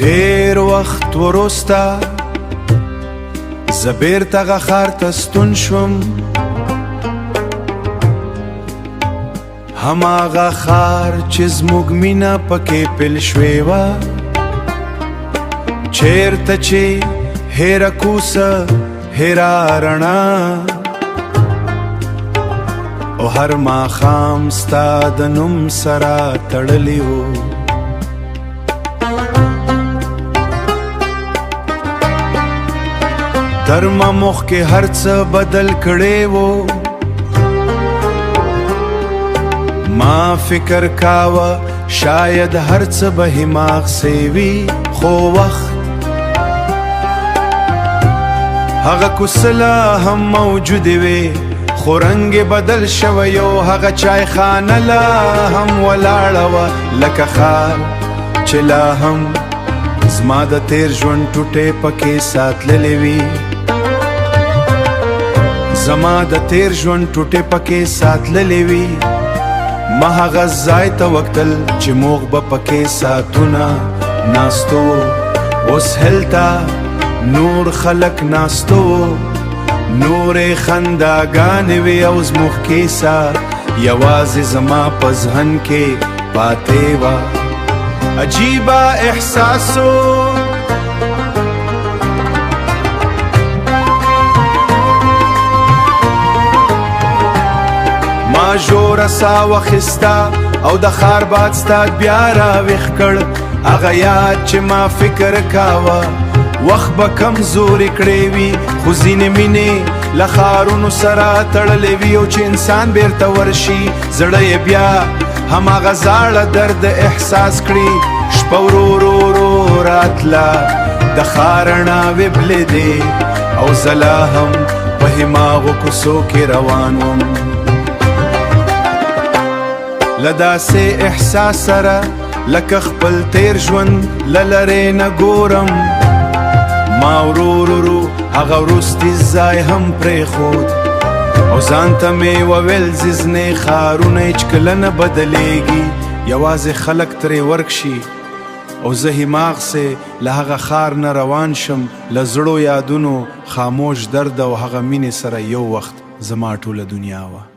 ډیر وخت وروسته زه بیرته هغه ښار ته ستون شوم، هماغه ښار چې زموږ مینه پکې پیل شوې وه، چیرته چې هېره کوڅه هېره رڼا او هر ماښام ستا د نوم سره تړلی و. تر ما مخکې هر څه بدل کړی وو، ما فکر کاوه شاید هر څه به هماغسې وي، خو وخت هغه کوڅه لا هم موجودې وې، خو رنګ یې بدل شوی و. هغه چایخانه لا هم ولاړه وه لکه ښار چې لا هم زما د تیر ژوند ټوټې پکې ساتللې وي، زما د تیر ژوند ټوټې پکې ساتللې وي. ما هغه ځای ته وکتل چې موږ به پکې ساعتونه ناستو، اوس هلته نور خلک ناستو، نورې خنداګانې وې او زموږ کیسه یوازې زما په ذهن کې پاتې وه. عجیبه احساس و. ما ژوره ساه واخیسته او د ښار باد ستا بیا راویښ کړ. هغه یاد چې ما فکر کاوه وخت به کمزوري کړی وي، خو ځینې مینې له ښارونو سره تړلې وي، او چې انسان بیرته ورشي زړه یې بیا هماغه زاړه درد احساس کړي. شپه ورو ورو ورو راتله، د ښار رڼاوې بلېدې او زه لا هم په هماغو کوڅو کې روان وم، له داسې احساس سره لکه خپل تیر ژوند له لرې نه ګورم. ما ورو ورو هغه وروستي ځای هم پرېښود او ځان ته مې وویل ځینې ښارونه هېڅکله نه بدلېږي، یوازې خلک ترې ورک شي، او زه هماغسې له هغه ښار نه روان شم، له زړو یادونو، خاموش درد او هغه مینې سره یو وخت زما ټوله دنیا وه.